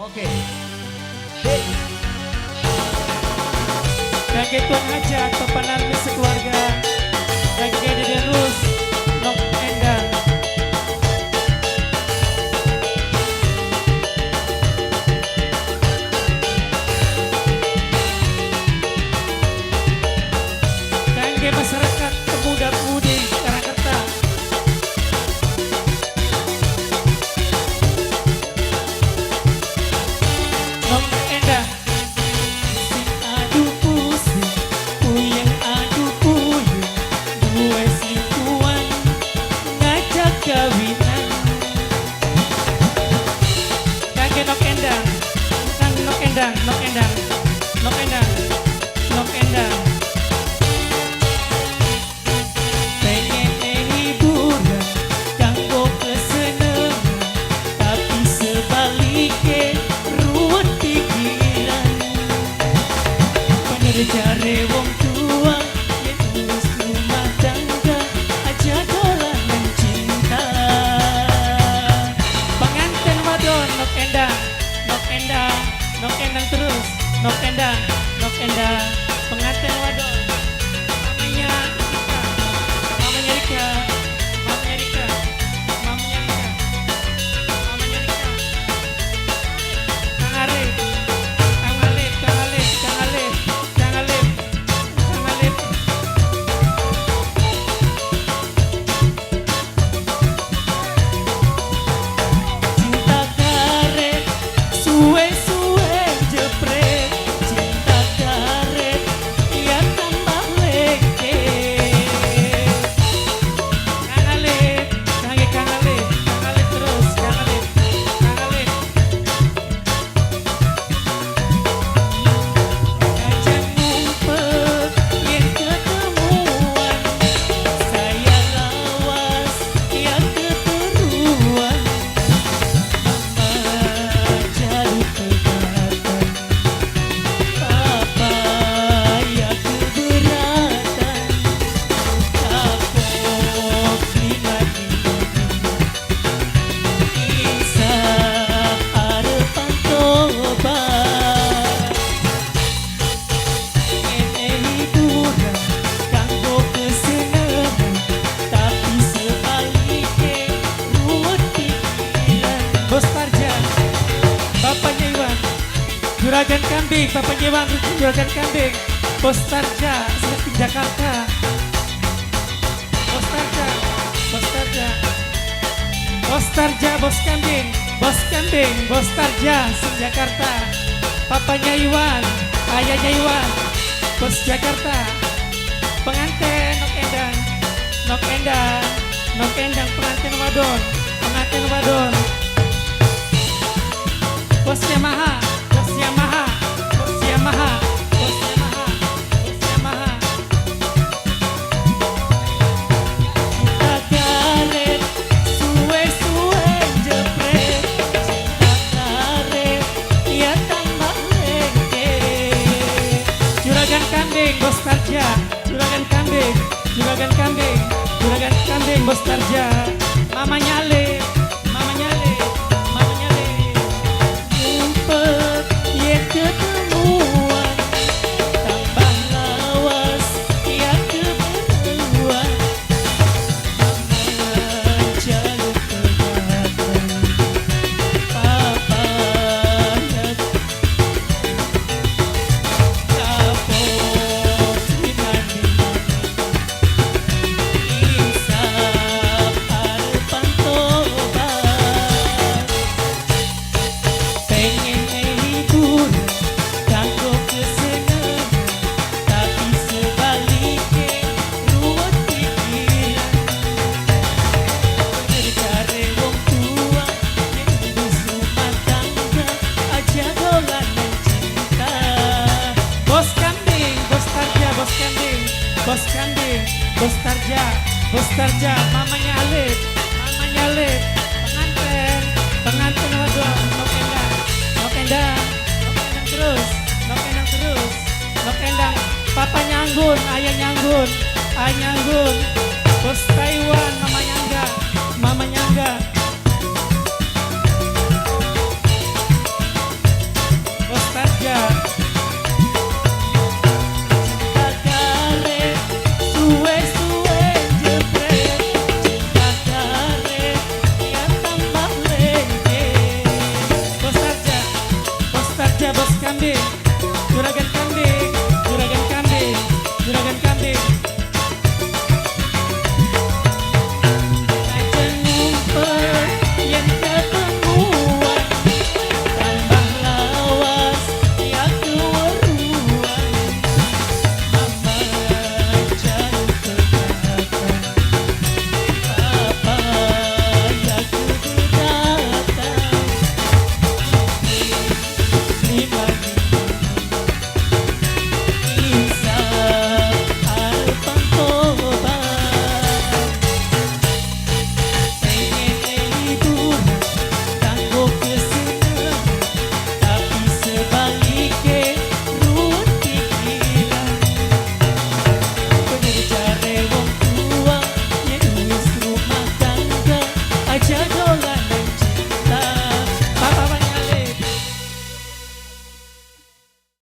Oke. Hey. Kangge Tuan Hajat, Bapak Narmi sekeluarga. Kangge Dede Rus, Nok Endang. Kangge masyarakat pemuda-pemudi Karangkerta. Nok Endang. Pusing aduh pusing, puyeng aduh puyeng, duwe selingkuhan ngajak kawinan. Kangge Nok Endang, Kang Nok Endang, Nok Endang, Nok Endang, Nok Endang. Pengen hiburan, kanggo kesenengan, tapi sebaliknya ruwet pikiran. Bener jare wong tua, yen urus rumah tangga aja dolanan cinta. Pengantin wadon Nok Endang, Nok Endang, Nok Endang terus, Nok Endang, Nok Endang. Pengantin wadon, mamanya Rika, mamanya Rika, mamanya Rika, mamanya Rika, mamanya Rika. Kang Arif, Kang Alif, Kang Alif, Kang Alif, Kang Alif, Kang Alif. Cinta karet, suwe-suwe jepret. Cinta karet, ya tambah lengket. Kang Alif, Kang Kang Alif, Kang Alif terus, Kang Alif, Kang Alif. Kajang ngumpet yen ketemuan, saya lawas ya keteruan. Mama jaluk pegatan, papa ya keberatan. Kapok dimati, insaf arepan tobat. Pengen hiburan, kanggo kesenengan, tapi sebaliknya ruwet pikiran. Bos Tarja, bapaknya Iwan, juragan kambing, bapaknya Iwan, juragan kambing. Bos Tarja, di Jakarta. Bos Tarja, Bos Tarja, Bos Tarja, Bos kambing, Bos kambing, Bos Tarja, sing Jakarta. Papanya Iwan, ayahnya Iwan, Bos Jakarta. Pengantin Nok Endang, Nok Endang, Nok Endang, pengantin wadon, pengantin wadon. Bos Yamaha, Bos Yamaha, Bos Yamaha, Bos Yamaha, Bos Yamaha. Cinta karet, suwe-suwe jepret. Cinta karet, ya tambah lengket. Juragan kambing, Bos Tarja, juragan kambing, juragan kambing, juragan kambing, Bos Tarja. Mamanya Ale, mamanya Ale, mamanya Ale. Ngumpet yen ketemuan, tambah lawas ya keperluan. Mama jaluk pegatan, papa ya kapok dimani, insaf arepan tobat. Pengen hiburan, kanggo kesenengan, tapi sebaliknya ruwet pikiran. Bener jare wong tua, yen urus rumah tangga aja dolanan cinta. Bos kambing, Bos Tarja, Bos kambing, Bos kambing, Bos Tarja, Bos Tarja, mamanya Alif, mamanya Alif, pengantin, pengantin wadon, Nok Endang, Nok Endang, Nok Endang terus, Nok Endang terus, Nok Endang, papanya Anggun, ayahnya Anggun, ayahnya Anggun, Bos Taiwan, mamanya Angga, mamanya Angga. Bos kambing.